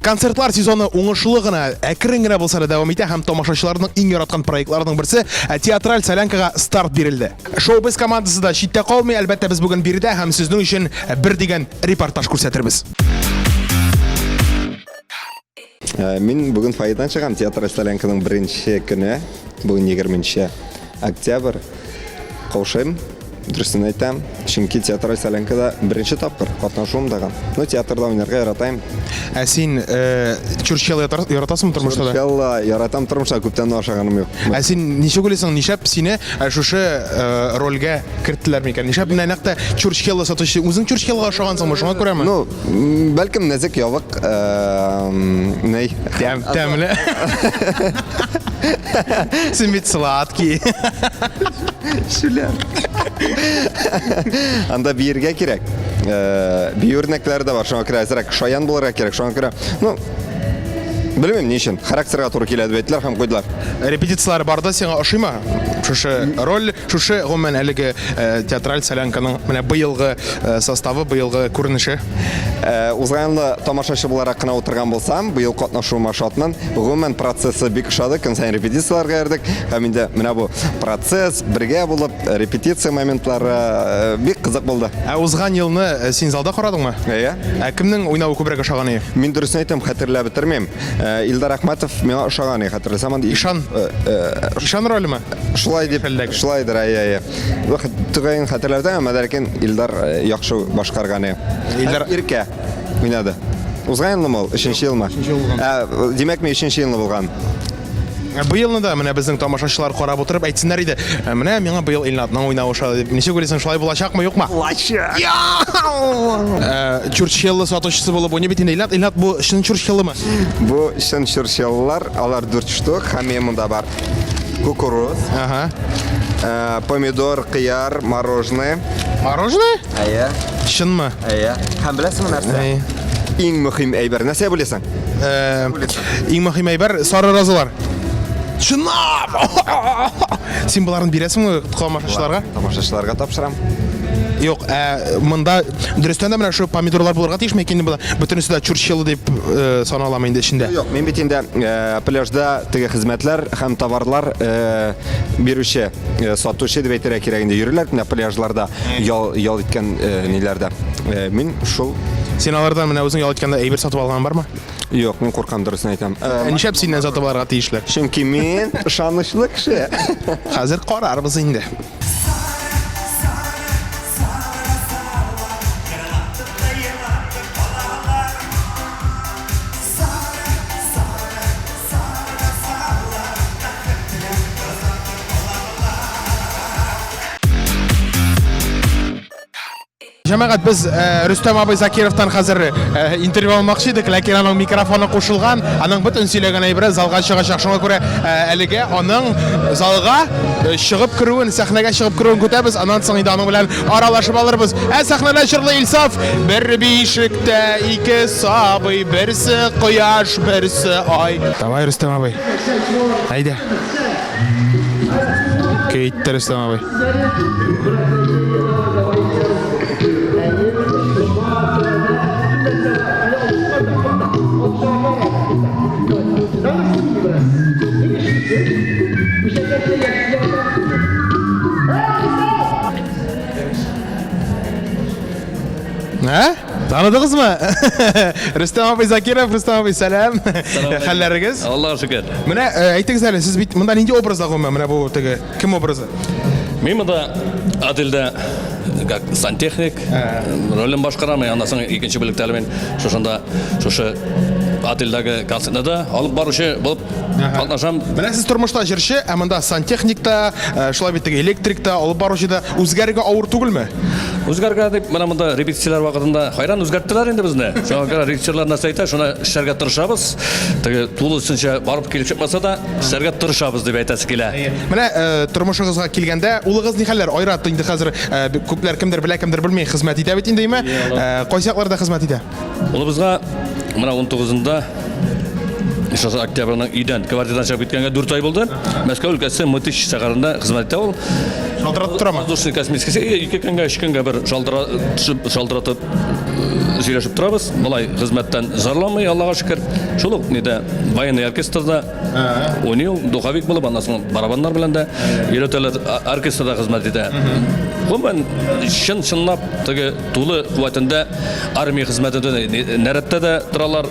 Концертлар сезоны уңышлы гына, әкрен генә булса да дәвам итә һәм тамашачыларның иң яраткан проектларының берсе э, театраль солянкага старт бирелде. Шоу-без командасы да читтә калмый, әлбәттә, без бүген биредә һәм сезнең өчен бер дигән репортаж күрсәтербез. Э, мин бүген фойедан чыгам, театраль солянканың беренче көне, бүген 20 октябрь. Каушыйм, дөресен әйтәм, чөнки театраль солянкада беренче тапкыр катнашуым дагы. Ну, театрда уйнарга яратайм. Ә син э, чурчхела яратасыңмы тормышта да? Чурчхела яратам тормышта, күптән ашаганым юк. Ә син ничек уйлыйсың, нишләп сине э, шушы э, рольгә керттеләр микән? Нишләп менә нәкъ тә чурчхела сатучы? Үзең чурчхелага ошагансыңмы, шуңа күрәме? Ну, бәлкем нәзек ябык, э, ней. Тәм, тәмле. Син бит сладкий. Шүләр. Анда биергә кирәк. Э, бию үрнәкләре дә бар, шуңа күрә әзрәк шаян булырга кирәк, шуңа күрә, ну, белмим ни өчен, характерга туры килә дип әйттеләр һәм куйдылар. Репетицияләр барды, сиңа ошыймы? Шушы роль, шушы гомумән әлеге э, театраль солянканың менә быелгы э, составы, быелгы күренеше. Э, узган елны тамашачы буларак кына утырган булсам, быел катнашуыма шатмын. Гомумән процессы бик ошады. Көн саен репетицияләргә йөрдек. Һәм инде менә бу процесс, бергә булып, репетиция моментлары э, бик кызык булды. Ә узган елны э, син залда карадыңмы? Әйе. Ә кемнең уйнавы күбрәк ошаган иде? Мин дөресен әйтәм, хәтерләп бетермим. Илдар Әхмәтов миңа ошаган иде, хәтерләсәм, анда Ишан. Ишан ролеме? Шулай дип, шулайдыр, әйе, әйе. Төгәен хәтерләп әмма ләкин Илдар э, яхшы башкарган иде. Илдар Иркә уйнады. Узган елмы ул? Өченче елмы? Өченче ел булган. Ә, димәк, мин өченче елны булган. Ә Быелны да менә безнең тамашачылар карап утырып әйтсеннәр иде. «Ә Менә миңа быел Илнатның уйнавы ошады дип. Ничек уйлыйсың, шулай булачакмы, юкмы? Булачак. Ә, Чурчхелла сатучысы булып уйный бит инде Илнат. Илнат бу чын чурчхелламы? Бу чын чурчхеллалар, алар дүрт штук, һәм мин монда бар. Кукуруз. Ага. Э, помидор, кыяр, мороженое. Мороженое? Әйе. Чынмы? Әйе. Һәм беләсеңме нәрсә? Әйе. Иң мөһим әйбер. Нәрсә беләсең? Э, иң мөһим әйбер сары розалар. Чынлап! Син боларын бирәсеңме тамашачыларга? Тамашачыларга тапшырам. Юк, ә монда дөрестән дә менә шу помидорлар булырга тиешме икән инде бөтенесе дә чурчхела дип э, саналамы инде эчендә? Юк, мин бит инде э, пляжда теге хезмәтләр һәм товарлар э, бирүче, э, сатучы дип әйтергә кирәк инде. Йөриләр менә пляжларда ял ял иткән э, ниләрдә. Э, мин шул Син алардан менә үзең ял иткәндә әйбер сатып алган бармы? Юк, мин куркам, дөресен әйтәм. Ә нишләп синнән сатып алырга тиешләр? Чөнки мин ышанычлы кеше. Хәзер карарбыз инде. Җәмәгать, без э, Рөстәм абый Закировтан хәзер э, интервью алмакчы идек, ләкин аның микрофоны кушылган, аның бөтен сөйләгән әйбере залга чыгачак. Шуңа күрә э, әлегә аның залга чыгып керүен, сәхнәгә чыгып керүен көтәбез. Аннан соң инде аның белән аралашып алырбыз. Ә сәхнәдә җырлый Илсаф. Бер бишектә ике сабый, берсе кояш, берсе ай. Давай, Рөстәм абый. Әйдә. Китте Рөстәм абый. Ә? Таныдыгызмы? Рөстәм абый Закиров, Рөстәм абый, сәлам. Хәлләрегез? Аллаһ шөкер. Менә э, әйтегез әле, сез бит монда нинди образда гомумән? Менә бу теге кем образы? Мин монда отельдә как сантехник ролен башкарам. Аннан соң икенче бүлектә әле мин шушында шушы отельдәге концертны да алып баручы булып катнашам. Менә сез тормышта җырчы, ә монда сантехник та, э, шулай бит теге электрик та, алып баручы да. Үзгәрергә авыр түгелме? Үзгәргә дип, менә монда репетицияләр вакытында хайран үзгәрттеләр инде безне. Шуңа күрә режиссерлар нәрсә әйтә, шуны эшләргә тырышабыз. Теге тулысынча барып килеп чыкмаса да, эшләргә тырышабыз дип әйтәсе килә. Менә э, тормышыгызга килгәндә, улыгыз ни хәлләр? Айрат инде хәзер э, күпләр кемдер белә, кемдер белми, хезмәт итә бит инде, име? Э, кайсы якларда хезмәт итә? Улыбызга менә 19-ында Шушы октябрьнең өйдән, квартирадан чыгып киткәнгә 4 ай булды. Мәскәү өлкәсе Мытищ шәһәрендә хезмәт итә ул. Шалтыратып торамы? Воздушный космический ике көнгә, өч көнгә бер шалтыра төшеп, шалтыратып сөйләшеп торабыз. Болай хезмәттән зарланмый, Аллага шөкер. Шул ук нидә военный оркестрда уйный ул, духовик булып, аннан соң барабаннар белән дә өйрәтәләр, оркестрда хезмәт итә. Гомумән, чын-чынлап теге тулы куәтендә армия хезмәтендә нәрәттә дә торалар,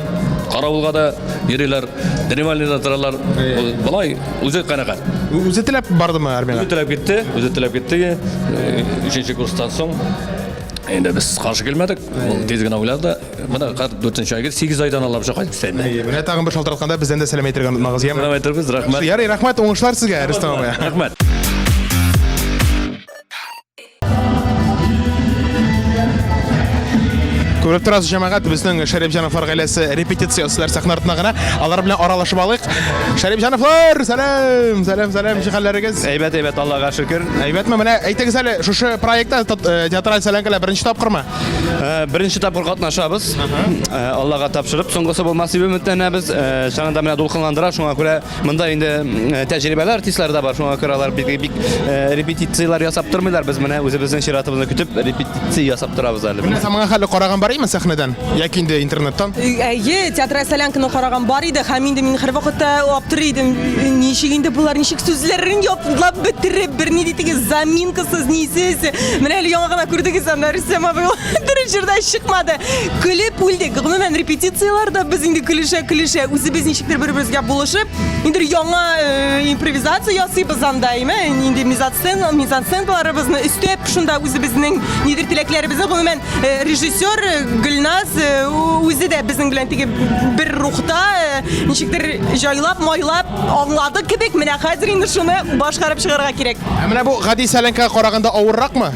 каравылга да йөриләр, дневальныйда торалар. Болай үзе канәгать. Үзе теләп бардымы армиягә? Үзе теләп китте, үзе теләп китте. Өченче курстан соң инде без каршы килмәдек. Ул тиз генә уйлады да, менә хәзер дүртенче айга, 8 айдан алып кайтып китә инде. Менә тагын бер шалтыратканда бездән дә сәлам әйтергә онытмагыз, яме? Сәлам әйтербез, рәхмәт. Ярый, рәхмәт, уңышлар сезгә, Рөстәм абый. Рәхмәт. Күреп торасыз, җәмәгать, безнең Шәрипҗановлар гаиләсе репетиция ясыйлар сәхнә артына гына. Алар белән аралашып алыйк. Шәрипҗановлар, сәлам, сәлам, сәлам, ничек хәлләрегез? Әйбәт, әйбәт, Аллага шөкер. Әйбәтме? Менә әйтегез әле, шушы проектта э, театраль сәләнкәләр беренче тапкырмы? Э, беренче тапкыр катнашабыз. Э, Аллага тапшырып, соңгысы булмас дип өметләнәбез. Чынында менә дулкынландыра, шуңа күрә Монда инде э, тәҗрибәле артистлар да бар, шуңа күрә алар бик бик э, репетицияләр ясап тормыйлар. Без менә үзебезнең чиратыбызны көтеп репетиция ясап торабыз әле. Менә моңа хәтле караган бар идеме сәхнәдән яки инде интернеттан? Әйе, театраль солянканы караган бар иде һәм инде мин һәрвакытта аптырый идем. Ничек инде болар ничек сүзләрен ятлап бетереп, бернинди теге заминкасыз, нисез. Менә әле яңа гына күрдегез анда Рөстәм абый дөрес җырда чыкмады. Көлеп үлдек. Гомумән, репетицияләрдә без инде көлешә-көлешә, үзебез ничектер бер-беребезгә булышып, инде яңа э, импровизация ясыйбыз анда, әйме? Инде мизансцена, мизансценаларыбызны өстәп, шунда үзебезнең нидер теләкләребезне, гомумән, э, режиссер э, Гөлназ үзе дә безнең белән теге бер рухта, ничектер җайлап, майлап аңлады кебек, менә хәзер инде шуны башкарып чыгарга кирәк. Ә менә бу гади сәләнкәгә караганда авырракмы?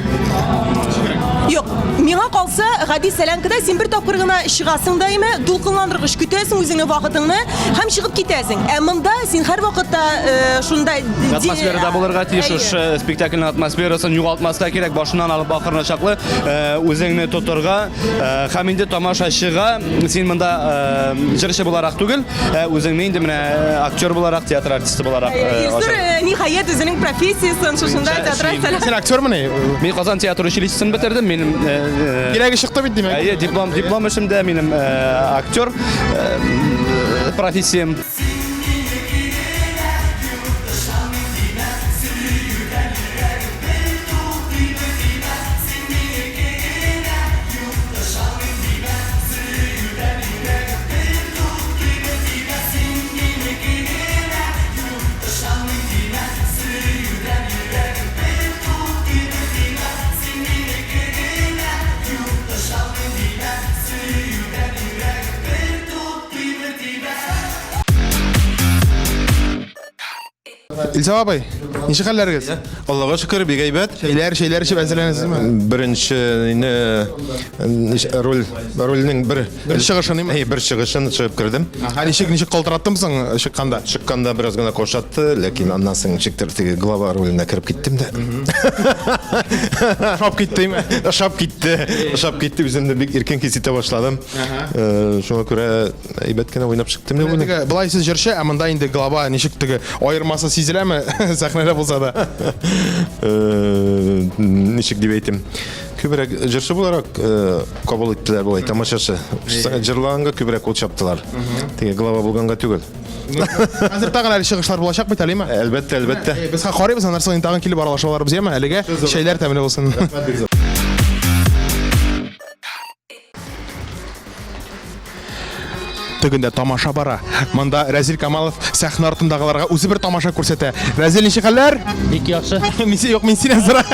Юк, миңа калса, гади сәләнкәдә син бер тапкыр гына чыгасың да име, дулкынландыргыч көтәсең үзеңнең вакытыңны һәм чыгып китәсең. Ә монда син һәрвакытта э, шунда атмосферада булырга тиеш, шушы спектакльнең атмосферасын югалтмаска кирәк, башыннан алып ахырына чаклы э, үзеңне тотырга э, һәм инде тамашачыга син монда җырчы буларак түгел, Ә үзеңне инде менә актер буларак, театр артисты буларак. Илсур, ниһаять, үзенең профессиясен шушында театраль сәлам. Син актермыни? Мин Казан театр училищесын бетердем. Минем Кирәге чыкты бит димәк. Әйе, диплом, диплом эшемдә минем актер профессиям. Илсаф абый, ничек хәлләрегез? Аллага шөкер, бик әйбәт. Чәйләр, чәйләр эчеп әзерләнәсезме? Беренче роль, рольнең бер бер чыгышын, Әй, бер чыгышын чыгып кердем. Ага, ничек ничек калтыраттым соң чыкканда? Чыкканда бераз гына каушатты, ләкин аннан соң ничектер теге глава роленә кереп киттем дә. Ошап киттеме? Ошап китте. Ошап китте, үземне бик иркен хис итә башладым. Шуңа күрә Әйбәт кенә уйнап чыктым дип уйлыйм. Теге былай сез җырчы, ә монда инде глава ничек теге аермасы сизеләме сәхнәдә булса да? Э, ничек дип әйтим? Күбрәк җырчы буларак э, кабул иттеләр болай тамашачы. Җырлаганга күбрәк кул чаптылар. Теге глава булганга түгел. Хәзер тагын әле чыгышлар булачак бит, әлеме? Әлбәттә, әлбәттә. Без карыйбыз, аннан соң тагын килеп аралашып алырбыз, яме? Әлегә чәйләр тәмле булсын. Тегендә тамаша бара. Монда Рәзил Камалов сәхнә артындагыларга үзе бер тамаша күрсәтә. Рәзил, ничек хәлләр? Бик яхшы. Мин юк, мин синнән сора.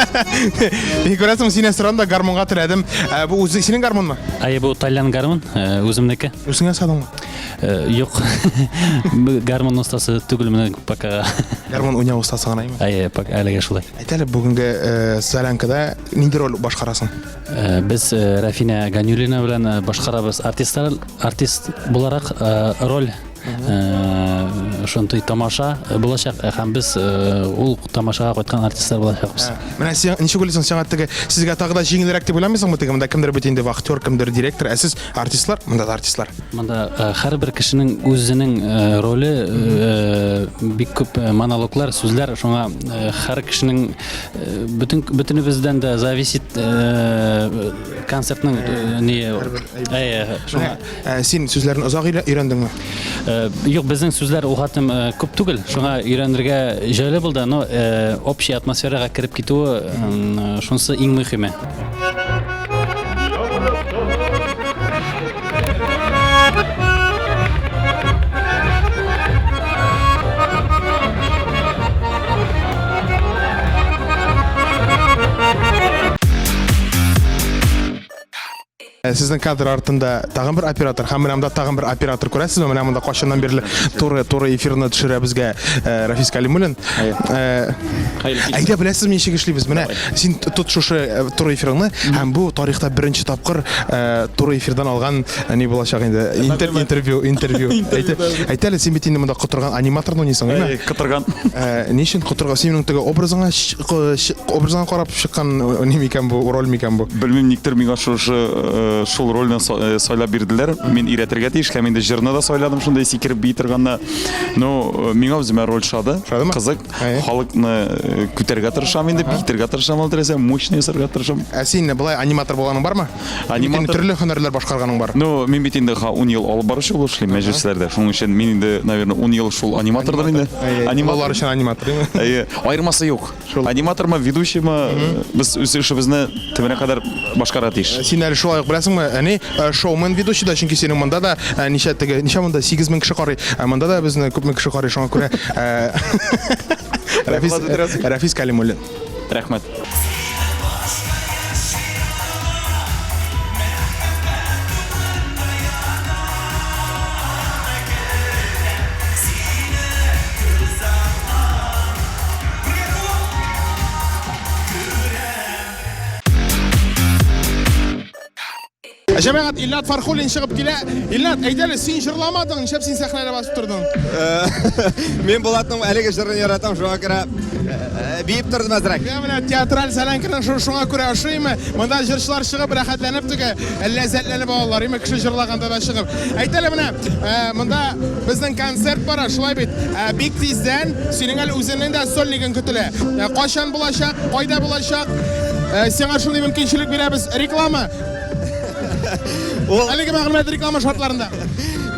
Мин күрәсең, синнән сорам да гармунга теләдем. Ә, бу үзе синең гармунмы? Әйе, бу тальян гармун, э, үземнеке. Үзең ясадыңмы? Э, юк. Гармун остасы түгел менә пока. Гармун уйнау остасы гына име? Әйе, пока әлегә шулай. Әйт әле, бүгенге э, солянкада нинди роль башкарасың? Э, без э, Рафина Ганюлина белән э, башкарабыз артистлар артист буларак роль. шундый тамаша булачак һәм без ул тамашага кайткан артистлар булачакбыз. Менә син ничек уйлыйсың, сиңа теге сезгә тагы да җиңелрәк дип уйламыйсыңмы теге монда кемдер бит инде вахтер, кемдер директор, ә сез артистлар, монда да артистлар. Монда һәрбер кешенең үзенең роле, бик күп монологлар, сүзләр, шуңа һәр кешенең бөтен бөтенебездән дә зависит концертның ни әйе, шуңа Син сүзләрне озак өйрәндеңме? Юк, безнең сүзләр ул хәтлем күп түгел, шуңа өйрәнергә җайлы булды, но общий атмосферага кереп китүе шунысы иң мөһиме. Сезнең кадр артында тагын бер оператор һәм менә монда тагын бер оператор күрәсезме? Менә монда кайчаннан бирле туры туры эфирны төшерә безгә Рафис Калимуллин. Әйдә, беләсезме ничек эшлибез? Менә син тот шушы туры эфирыңны һәм бу тарихта беренче тапкыр туры эфирдан алган ни булачак инде? Интер интервью, интервью. Әйт әле, син бит инде монда котырган аниматорны уйныйсың, әйме? Котырган. Ни өчен котырган? Син моның теге образыңа образыңа карап чыккан ни микән бу, роль микән бу? Белмим, никтер миңа шушы шул рольне сайлап бирделәр. Мин өйрәтергә тиеш һәм инде җырны да сайладым шундай сикереп бии торганны. Ну, миңа үземә роль шады. Кызык. Халыкны күтәрергә тырышам инде, биетергә тырышам, ул теләсә, мощный ясарга тырышам. Ә син болай аниматор булганың бармы? Аниматор төрле һөнәрләр башкарганың бар. Ну, мин бит инде 10 ел алып баручы булып эшлим мәҗлесләрдә. Шуның өчен мин инде, наверное, 10 ел шул аниматордыр инде. Аниматорлар өчен аниматор, Әйе, аермасы юк. Аниматормы, ведущиймы, без үз эшебезне төбенә кадәр башкарырга тиеш. Син әле шулай ук беләсеңме, әни, шоумен ведущий да, чөнки синең монда да ничә теге, ничә монда 8000 кеше карый. Ә монда да безне күпме кеше карый, шуңа күрә Рафис, Рафис Калимуллин. Рәхмәт. Җәмәгать, Илнат Фархуллин чыгып килә. Илнат, әйдә әле, син җырламадың, нишләп син сәхнәдә басып тордың? Мин Булатның әлеге җырын яратам, шуңа күрә биеп тордым әзрәк. Менә менә театраль сәләнкенең шуңа күрә ошыймы? Монда җырчылар чыгып рәхәтләнеп теге ләззәтләнеп алалар, име кеше җырлаганда да чыгып. Әйт әле менә, монда безнең концерт бара, шулай бит? Бик тиздән синең әле үзеңнең дә сольнигың көтелә. Кайчан булачак, кайда булачак? Сиңа шундый мөмкинчелек бирәбез. Реклама. Ул Әлеге мәгълүмат реклама шартларында.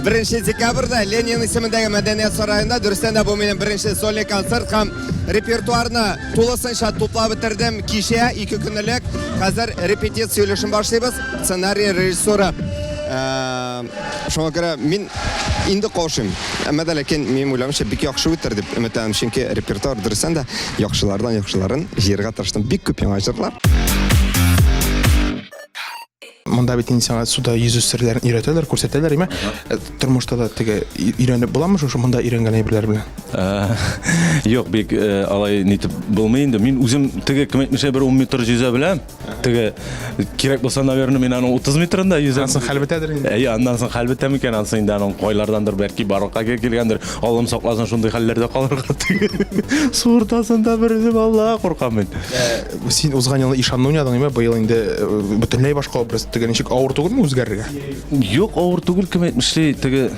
1 декабрьдә Ленин исемендәге мәдәният сараенда, дөрестән дә бу минем беренче сольный концерт һәм репертуарны тулысынча туплап бетердем кичә, 2 көн элек. Хәзер репетиция өлешен башлыйбыз. Сценарий, режиссура. Шуңа күрә мин инде каушыйм. Әмма дә ләкин минем уйлавымча бик яхшы үтер дип өметләнәм, чөнки репертуар дөрестән дә яхшылардан яхшыларын җыярга тырыштым. Бик күп яңа җырлар. Монда бит инде сиңа суда йөзү серләрен өйрәтәләр, күрсәтәләр, име? Тормышта да теге өйрәнеп буламы шушы монда өйрәнгән әйберләр белән? Юк, бик алай нитеп булмый инде. Мин үзем теге кем әйтмешә бер 10 метр йөзә беләм. Теге кирәк булса, наверное, мин аның 30 метрында йөзәм. Аннан соң хәл бетәдер инде. Әйе, аннан соң хәл бетә микән? Ансы инде аның кайлардандыр бәлки барлыкка килгәндер. Аллам сакласын шундый хәлләрдә калырга. Су уртасында бер үзем Аллага куркам мин. Син узган елны ишанны уйнадың, әйме? Быел инде бөтенләй башка образ. Теге ничек авыр түгелме үзгәрергә? Юк, авыр түгел, кем әйтмешли, теге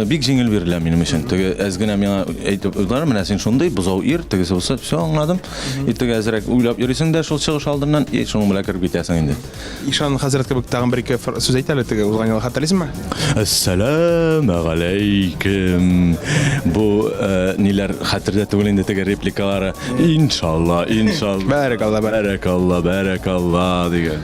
бик җиңел бирелә минем өчен. Теге әз генә миңа әйтеп уйлар, менә син шундый бозау ир, тегесе булса, все аңладым. И теге әзрәк уйлап йөрисең дә шул чыгыш алдыннан, и шуның белән кереп китәсең инде. Ишан хәзрәт кебек тагын бер-ике сүз әйт әле, теге узган елы хәтерлисеңме? Әссәламегаләйкем. Бу ниләр хәтердә түгел инде теге репликалары. Иншалла, иншалла. Бәрәкалла, бәрәкалла, бәрәкалла дигән.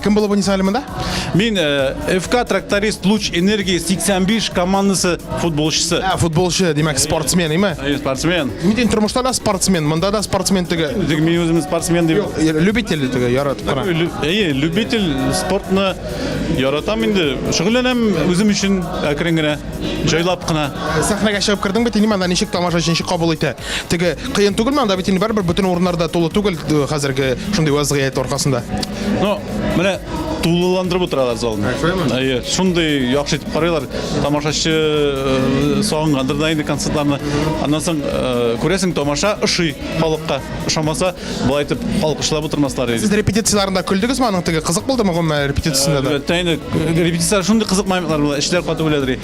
Кем булып уйныйсың әле монда? Мин ФК Тракторист Луч Энергии 85 командасы футболчысы. Ә, футболчы, димәк, спортсмен, име? Әйе, спортсмен. Мин тормышта да спортсмен, монда да спортсмен теге. Тик мин үзем спортсмен дип. Юк, любитель теге яратып кына. Әйе, любитель спортны яратам инде. Шөгыльләнәм үзем өчен әкрен генә, җайлап кына. Сәхнәгә чыгып кердең бит, инде анда ничек тамашачы ничек кабул итә? Теге кыен түгелме анда бит инде барыбер бөтен урыннарда тулы түгел хәзерге шундый вазгыять аркасында. Ну, менә тулыландырып утыралар залны. Әйе, шундый яхшы итеп карыйлар. Тамашачы э, сагынгандыр да инде концертларны. Аннан соң э, күрәсең, тамаша ошый халыкка. Ошамаса, болай итеп алкышлап утырмаслар иде. Сез репетицияләрендә көлдегезме аның теге кызык булдымы гомумән репетициясендә дә? Әлбәттә инде репетицияләр шундый кызык моментлар була, эшләр каты үләдер.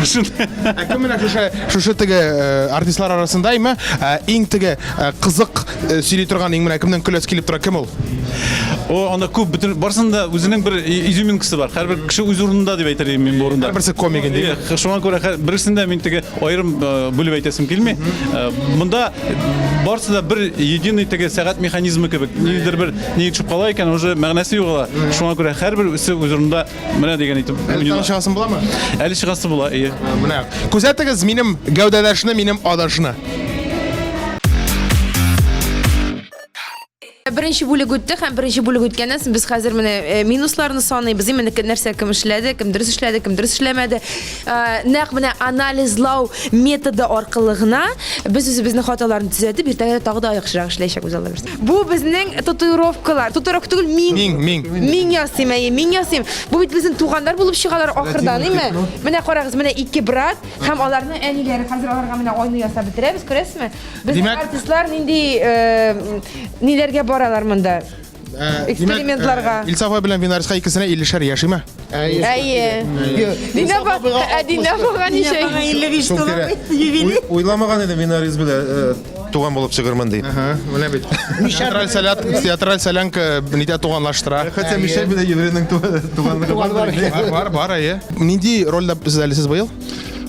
Шундый. Ә кем менә шушы шушы теге э, артистлар арасында име э, иң теге э, кызык сөйли торган иң менә кемнән көләс килеп тора кем ул? О, анда күп бөтен барысында үзенең бер изюминкасы бар. Һәрбер кеше үз урынында дип әйтер идем мин бу урында. Һәрберсе комик инде. Шуңа күрә берсендә мин теге аерым бүлеп әйтәсем килми. Монда барысы да бер единый теге сәгать механизмы кебек. Ниндидер бер ни төшеп кала икән, уже мәгънәсе югала. Шуңа күрә һәрберсе үз урынында менә дигән итеп. Әле тагын чыгасың буламы? Әле чыгасы була, ие. Менә күзәтегез минем гәүдәдәшне, минем адашны. Беренче бүлек үтте һәм беренче бүлек үткәннән соң без хәзер менә э, минусларны саныйбыз. Именно нәрсә кем эшләде, кем дөрес эшләде, кем дөрес эшләмәде. Э, нәкъ менә анализлау методы аркылы гына без үзебезнең хаталарны төзәтеп, иртәгә тагы да яхшырак эшләячәкбез Алла бирсә. Бу безнең татуировкалар. Татуировка түгел, мин. Миң, миң. Мин ясыйм, әйе, мин ясыйм. Бу бит безнең туганнар булып чыгалар ахырдан, әйме? Менә карагыз, менә ике брат һәм аларның әниләре. Хәзер аларга менә айны ясап бетерәбез, күрәсезме? Безнең Димәк- артистлар нинди э, ниләргә баралар монда? Экспериментларга. Илсаф абый белән Винарска икесенә 50-шәр яшиме? Әйе. Динә апа, ә Динә апага ничә? 55 Шул тирә. Юбилей. Уйламаган идем Винарис белән э, туган булып чыгырмын дип. Менә бит. Театраль солят, театраль солянка нидә туганлаштыра. Хотя Мишель белән еврейның туганлыгы бар. Бар, бар, бар, әйе. Нинди рольдә сез әле сез быел?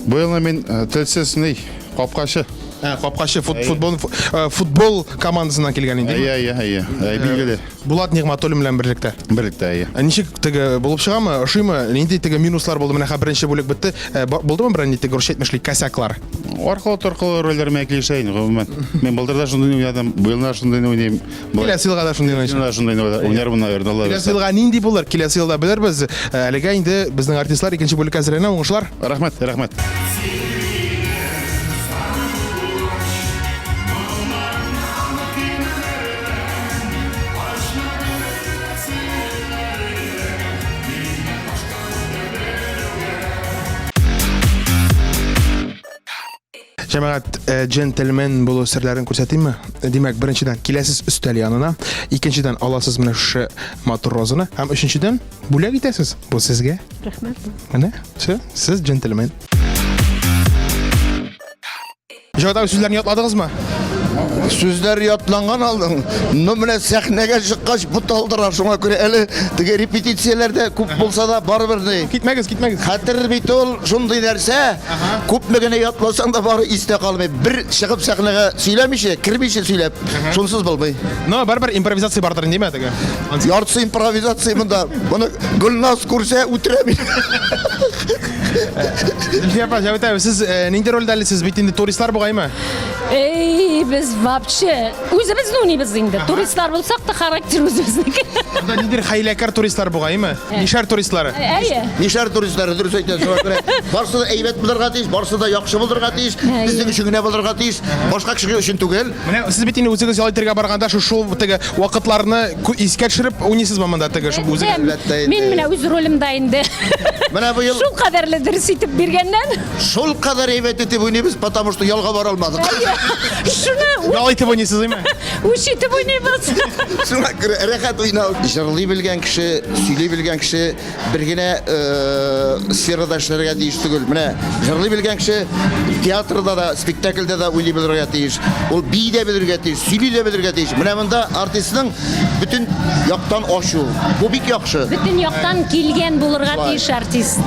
Быелны мин э, телсез ни, капкачы. Ә, капкачы фут, футбол э, футбол командасыннан килгән инде. Әйе, әйе, әйе. Әйе, билгеле. Булат Нигъмәтуллин белән берлектә. Берлектә, әйе. Ә ничек теге булып чыгамы, ошыймы? Нинди теге минуслар булды? Менә хәзер беренче бүлек бетте. Э, Булдымы берәр нинди теге русча әйтмешли косяклар? Аркылы-торкылы рольләр миңа килешә инде, гомумән. Мин былтыр да шундыйны уйнадым, быел да шундыйны уйныйм. Киләсе елга да шундыйны уйныйм. Да шундыйны уйнармын, наверное, Алла Киләсе елга нинди булыр? Киләсе елда белербез. Э, әлегә инде безнең артистлар икенче бүлеккә әзерләнә. Уңышлар. Рәхмәт, рәхмәт. Җәмәгать, э, джентльмен булу серләрен күрсәтимме? Димәк, беренчедән киләсез өстәл янына, икенчедән аласыз менә шушы матур розаны һәм өченчедән бүләк итәсез. Бу сезгә. Рәхмәт. Менә, все, сез джентльмен. Җават абый сүзләрне ятладыгызмы? Сүзләр ятланган алдың. Но менә сәхнәгә чыккач буталдыра. Шуңа күрә әле теге репетицияләрдә күп булса да барыбер ни. Китмәгез, китмәгез. Хәтер бит ул шундый нәрсә. Күпме генә ятласаң да бары истә калмый. Бер чыгып сәхнәгә сөйләмичә, кермичә сөйләп, шунсыз булмый. Но барыбер импровизация бардыр инде, теге. Яртысы импровизация монда. Моны Гөлназ күрсә үтерә мине. Зөлфия апа, Җәвит абый, сез э, нинди рольдә әле сез бит инде туристлар бугаймы? Эй, без вообще үзебезне уйныйбыз инде. Туристлар булсак та характер үзебезнеке. Анда ниндидер хәйләкәр туристлар бугаймы? Мишәр туристлары. Әйе. Мишәр туристлары дөрес әйтә, шуңа күрә барысы да әйбәт булырга тиеш, барысы да яхшы булырга тиеш, безнең өчен генә булырга тиеш, башка кеше өчен түгел. Менә сез бит инде үзегез ял итәргә барганда шул шул теге вакытларны искә төшереп уйныйсызмы монда теге шул үзегез? Мин менә үз ролемдә инде. Менә быел шул кадәрле дөрес итеп биргәннән. Шул кадәр әйбәт итеп уйныйбыз, потому что ялга бара алмадык. Шуны ял итеп уйныйсыз, әйме? Үч итеп уйныйбыз. Шуңа күрә рәхәт уйнау. Җырлый белгән кеше, сөйли белгән кеше бер генә э, сферада эшләргә тиеш түгел. Менә җырлый белгән кеше театрда да, спектакльдә дә уйный белергә тиеш. Ул бии дә белергә тиеш, сөйли дә белергә тиеш. Менә монда артистның бөтен яктан ачу. Бу бик яхшы. Бөтен яктан килгән булырга тиеш артист.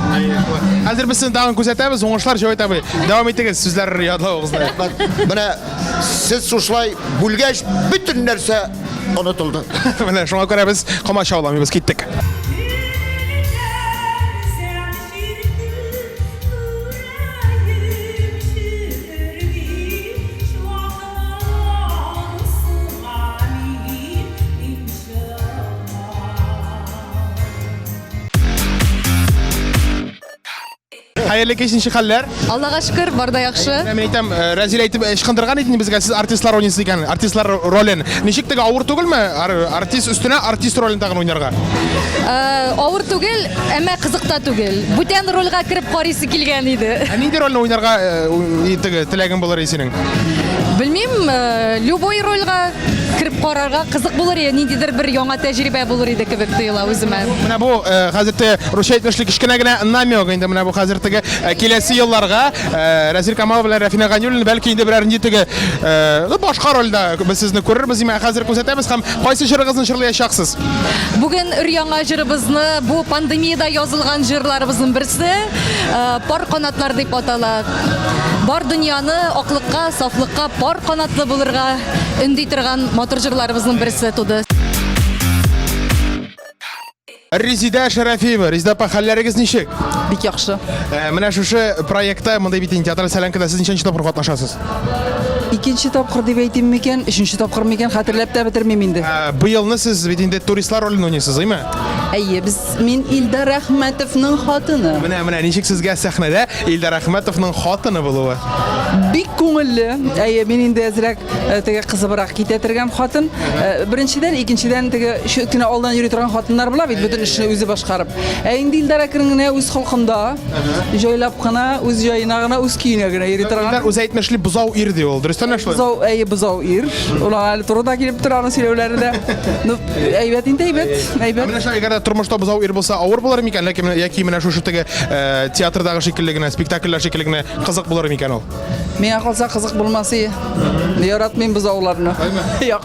Хәзер без сезне тагын күзәтәбез. Уңышлар, Җәвит абый. Дәвам итегез сүзләр ядлавыгызны. Менә сез шушылай бүлгәч, бөтен нәрсә Онытылды. Менә шуңа күрә без комачауламыйбыз, киттек. Хәерле кич, ничек хәлләр? Аллага шөкер, бар да яхшы. Менә мин әйтәм, э, Рәзил әйтеп ычкындырган иде безгә, сез артистлар уйныйсыз икән, артистлар ролен. Ничек теге авыр түгелме? Артист өстенә артист ролен тагын уйнарга. Э, авыр түгел, әмма кызык та түгел. Бүтән рольгә кереп карыйсы килгән иде. Ә нинди рольне уйнарга э, теге теләгең булыр иде синең? Белмим, любой рольгә кереп карарга кызык булыр иде, ниндидер бер яңа тәҗрибә булыр иде кебек тоела үземә. Менә бу э, хәзер теге русча әйтмешли кечкенә генә намек инде менә бу хәзер теге э, киләсе елларга э, Рәзил Камалов белән Рәфинә Ганиуллина бәлки инде берәр нинди теге ну, башка рольдә без сезне күрербез, димәк хәзер күрсәтәбез һәм кайсы җырыгызны җырлаячаксыз? Бүген өр-яңа җырыбызны, бу пандемиядә язылган җырларыбызның берсе, Пар канатлар дип атала. Бар дөньяны аклыкка, сафлыкка пар канатлы булырга өнди торган матур җырларыбызның берсе туды. Резидә Шәрәфиева, Резидә апа, хәлләрегез ничек? Бик яхшы. Э, менә шушы проектта, монда бит инде театраль солянкада сез ничәнче тапкыр катнашасыз? Икенче тапкыр дип әйтим микән, өченче тапкыр микән, хәтерләп тә бетермим инде. Э, быелны сез бит инде туристлар ролен уйныйсыз, әйме? Әйе, без мин Илдар Әхмәтовның хатыны. Менә, менә ничек сезгә сәхнәдә Илдар Әхмәтовның хатыны булуы? Бик күңелле. Әйе, мин инде әзрәк Э, теге кызыбрак китә торган хатын. Э, беренчедән, икенчедән теге чүт кенә алдан йөри торган хатыннар була бит, бөтен эшне үзе башкарып. Ә инде Илдар әкрен генә үз холкында, җайлап кына, үз җаена гына, үз көенә генә йөри торган. Илдар үзе әйтмешли бозау ир ди ул. Дөрестән дә шулай? Бозау, әйе, бозау ир. Ул аңа әле туры да килеп тора аның сөйләүләре дә. Ну, әйбәт инде, әйбәт, әйбәт. Менә шулай, әгәр дә тормышта бозау ир булса, авыр булыр микән, ләкин яки менә шушы теге э, театрдагы шикелле генә, спектакльләр шикелле генә кызык булыр микән ул? Миңа калса кызык булмас ие. Яратмыйм бозауларны. Юк.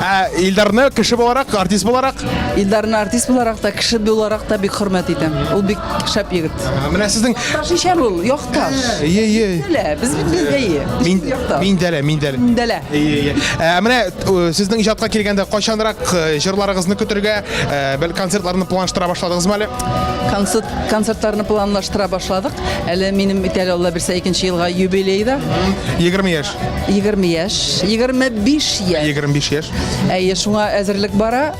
Ә Илдарны кеше буларак, артист буларак? Илдарны артист буларак та, кеше буларак та бик хөрмәт итәм. Ул бик шәп егет. Менә сезнең Якташ ич әле ул, якташ. Ие, ие. Миндәлә, без бит без әйе. Мин Миндәлә, Миндәлә. Миндәлә. Ие, ие. Ә менә э, сезнең иҗатка килгәндә кайчанрак э, җырларыгызны көтергә, э, бәлки концертларны планлаштыра башладыгызмы әле? Концерт концертларны планлаштыра башладык. Әле минем бит әле Алла бирсә икенче елга юбилей да. 20 яшь. 20 яшь, 25 яшь. 25 яшь. Әйе, шуңа әзерлек бара.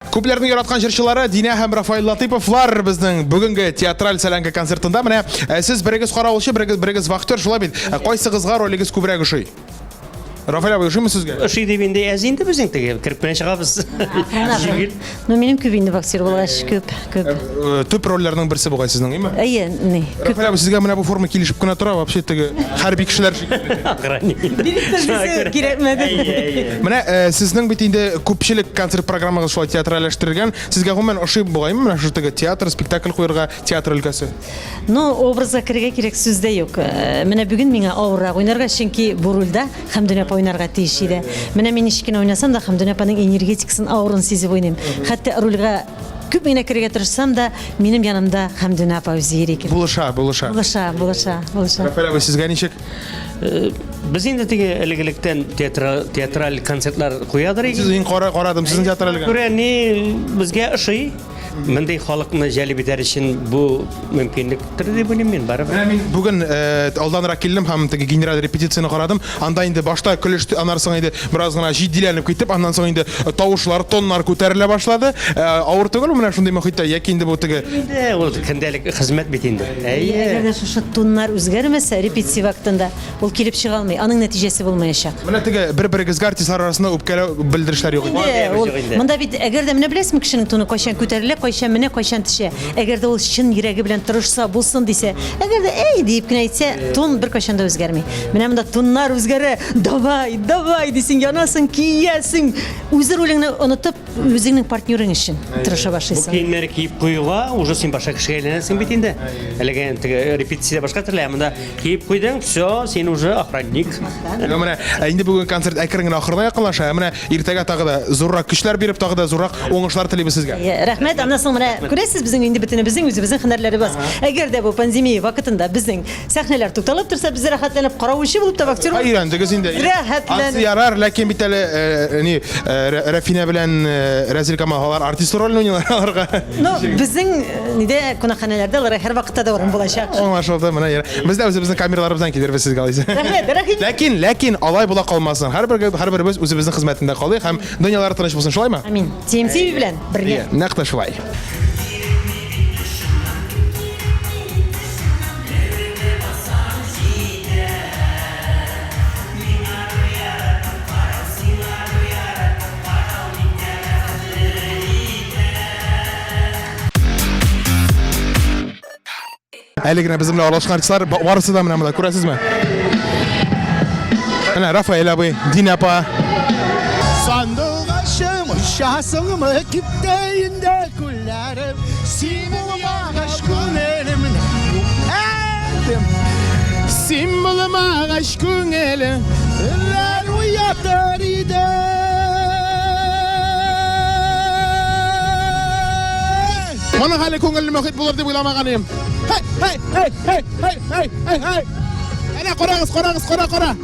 Күпләрнең яраткан җырчылары Динә һәм Рафаэль Латыйповлар безнең бүгенге театраль сәләнке концертында. Менә э, сез берегез каравылчы, берегез, берегез вахтер, шулай бит. Э, кайсыгызга ролегез күбрәк ошый? Рафаэль абый, ошыймы сезгә? Ошый дип инде әз инде безнең теге кереп кенә чыгабыз. Җиңел. Ну, минем күп инде вахтер булгач, күп, күп. Э, төп рольләрнең берсе бугай сезнең, әйме? Әйе, ни. Рафаэль абый, сезгә менә бу форма килешеп кенә тора, вообще теге хәрби кешеләр шикелле. Охранник. Кирәкмәде. Менә э, сезнең бит инде күпчелек концерт программагыз шулай театральләштерелгән. Сезгә гомумән ошый бугаймы менә шушы теге театр, спектакль куярга, театр өлкәсе? Ну, образга керергә кирәк сүз дә юк. Э, менә бүген миңа авыррак уйнарга, чөнки бу рольдә Хәмдүнә апа уйнарга тиеш иде. Менә мин ничек кенә уйнасам да, Хәмдүнә апаның энергетикасын, аурын сизеп уйныйм. Хәтта рольгә күп генә керергә тырышсам да, минем янымда Хәмдүнә апа үзе йөри кебек. Булыша, булыша. Булыша, булыша, булыша. Рафаэль абый, сезгә ничек? Э, без инде теге элек-электән театраль концертлар куядыр идек. Сез мин карадым, сезнең театраль. Күрә ни безгә ошый. Мондый халыкны җәлеп итәр өчен бу мөмкинлектер дип уйлыйм мин барыбер. Менә мин бүген э, алданрак килдем һәм теге генераль репетицияне карадым. Анда инде башта көлеште, аннан соң инде бераз гына җитдиләнеп китеп, аннан соң инде тавышлар, тоннар күтәрелә башлады. Э, авыр түгелме менә шундый мохиттә яки инде бу теге Инде ул көндәлек хезмәт бит инде. Әйе. Әгәр дә шушы тоннар үзгәрмәсә, репетиция вакытында ул килеп чыга алмый, аның нәтиҗәсе булмаячак. Менә теге бер-берегезгә артистлар арасында үпкәләү белдерешләр юк инде. Ул монда бит әгәр дә менә беләсезме кешенең тоны кайчан күтәрелә, кайчан кайчан менә, кайчан төшә. Әгәр дә ул чын йөрәге белән тырышса, булсын дисә, әгәр дә әй диеп кенә әйтсә, тон беркайчан да үзгәрми. Менә монда тоннар үзгәрә, давай, давай дисең, янасың, киясең. Үз ролеңне онытып, үзеңнең партнерың өчен тырыша Бу башлыйсың. киемнәрне киеп куюга уже син башка кешегә әйләнәсең бит инде. Әлеге теге репетиция башка төрле, ә монда киеп куйдың, все, син уже охранник. Ну, менә ә инде бүген концерт әкрен генә ахырына якынлаша. Ә менә иртәгә тагы да зуррак көчләр биреп, тагы да зуррак уңышлар телибез сезгә. Әйе, рәхмәт. Аннан соң менә күрәсез, безнең инде бөтенебезнең үзебезнең һөнәрләребез. Әгәр дә бу пандемия вакытында безнең Сәхнәләр тукталып торса, без рәхәтләнеп каравылчы булып та актер булып. Өйрәндегез инде. Рәхәтләнеп. Ансы ярар, ләкин бит әле э, ни э, Рәфинә белән э, Рәзил Камал алар артист ролен уйныйлар аларга. Ну, безнең нидә кунакханәләрдә алар һәрвакытта да урын булачак. Аңлашылды, менә яра. Без дә үзебезнең камераларыбыздан килербез сезгә алайса. Рәхмәт, рәхим. Ләкин, ләкин алай була калмасын. Һәрбер һәрберебез үзебезнең хезмәтендә калыйк һәм дөньялар тыныч булсын, шулаймы? Амин. TMTV белән бергә. Нәкъ тә шулай. Әле генә безнең белән аралашкан артистлар барысы да менә монда, күрәсезме? Менә Рафаэль абый, Динә апа. Сандугачым, очасыңмы, кипте инде күлләрем. Син булмагач күңелемне юк Син булмагач күңелем Өннәр уятыр иде. Моның хәле күңелле мохит булыр дип уйламаган идем. Һей, һей, һей, һей, һей, һей, һей, һей. Әнә карагыз, карагыз, кара, кара.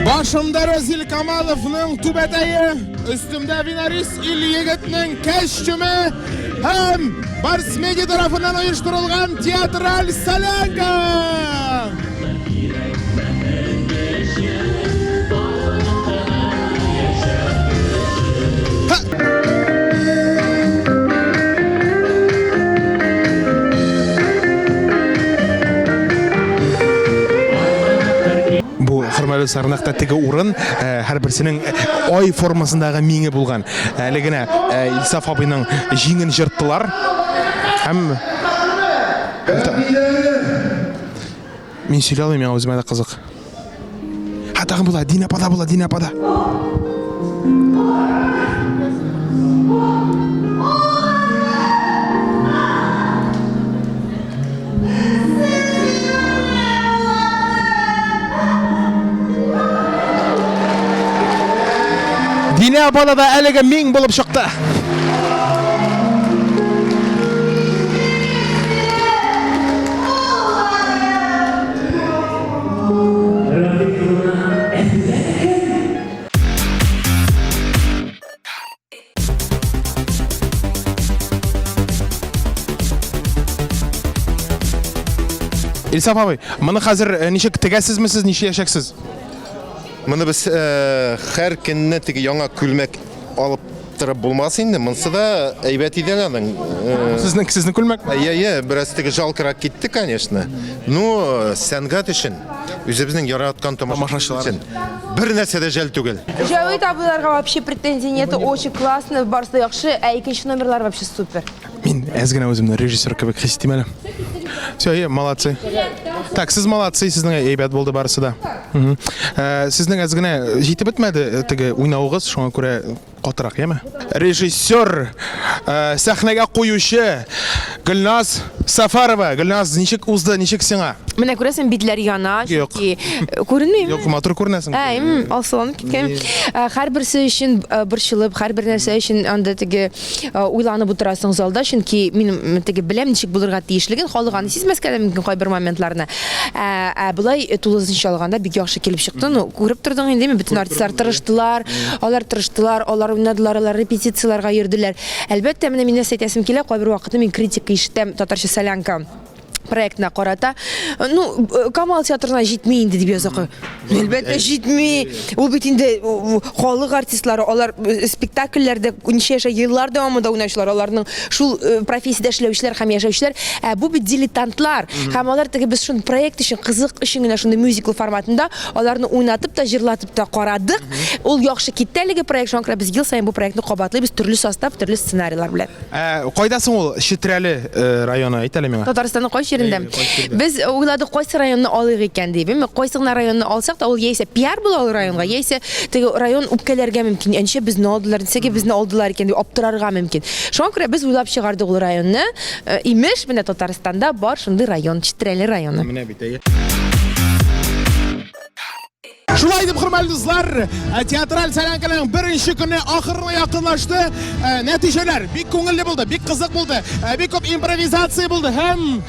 Башымда Разил Камаловның түбәтәе, өстемдә Винарис Ильегетнең костюмы һәм Барс Медиа тарафыннан оештырылган театраль солянка! Бу хөрмәтле дуслар, нәкъ тә теге урын, э, һәрберсенең э, ай формасындагы миңе булган. Әле генә э, Илсаф абыйның җиңен җырттылар. Һәм Мин сөйли алмыйм, миңа үземә дә кызык. Һә, тагын була, Динә апада була, Динә апада. Динә апада да әлеге миң булып чыкты. Илсаф абый, моны хәзер э, ничек тегәсезме сез, нишләячәксез? Моны без э, һәр көнне теге яңа күлмәк алып торып булмас инде. Монсы да әйбәт иде әле аның. Э, Сезнең сезнең күлмәк? Әйе, әйе, бераз теге жалкырак китте, конечно. Ну, сәнгать өчен, үзебезнең яраткан тамашачылар өчен бер нәрсә дә жәл түгел. Җәвит абыйларга вообще претензий нету, очень классно, барысы да яхшы, ә икенче номерлар вообще супер. Мин әз генә үземне режиссер кебек хис итим әле. Все, е, молодцы. Так, сез молодцы, сезнең әйбәт булды барысы да. Ә, сезнең әз генә җитеп бетмәде э, теге уйнавыгыз, шуңа күрә катырак, яме? Режиссер, э, сәхнәгә куючы Гөлназ Сафарова. Гөлназ, ничек узды, ничек сиңа? Менә күрәсең, битләр яна, Юк. чөнки э, күренмиме? Юк, матур күренәсең. Ә, м, алсуланып киткән. Ә, Һәрберсе өчен э, борчылып, һәрбер нәрсә өчен анда теге э, уйланып утырасың залда, чөнки мин м, теге беләм ничек булырга тиешлеген, халык аны сизмәскә дә мөмкин кайбер моментларны. Ә, ә болай э, тулысынча алганда бик яхшы килеп чыкты. Ну, күреп тордың инде, бөтен артистлар тырыштылар, алар тырыштылар, алар уйнадылар, алар репетицияләргә йөрделәр. Әлбәттә, менә мин нәрсә әйтәсем килә, кайбер вакытны мин критика ишетәм, татарча солянка. Проектына карата, ну, Камал театрына җитми инде дип яза. Әлбәттә җитми. Ул бит инде халык артистлары, алар э, спектакльләрдә ничә яшә еллар дәвамында уйнаучылар, аларның шул э, профессиядә эшләүчеләр һәм яшәүчеләр. Ә бу бит дилетантлар. Һәм алар теге без шуны проект өчен, кызык өчен генә шундый мюзикл форматында аларны уйнатып та, җырлатып та карадык. Ул яхшы китте әлеге проект, шуңа күрә без ел саен бу проектны кабатлыйбыз төрле состав, төрле сценарийлар белән. Ә, кайда соң ул Четрәле э, районы? Әйт әле миңа. Татарстанның кайсы җирендә? Без уйладык, кайсы районны алыйк икән дип. Әмма кайсы гына районны алсак та, ул яисә пиар була ул районга, яисә теге район үпкәләргә мөмкин. Ә ничә безне алдылар, ничәгә безне алдылар икән дип аптырарга мөмкин. Шуңа күрә без уйлап чыгардык ул районны. Э, имеш, менә Татарстанда бар шундый район, Четрәле районы. Менә бит, әйе. Шулай итеп, хөрмәтле дуслар, э, театраль солянканың беренче көне ахырына якынлашты. Э, нәтиҗәләр бик күңелле булды, бик кызык булды, э, бик күп импровизация булды һәм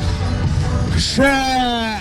шәп!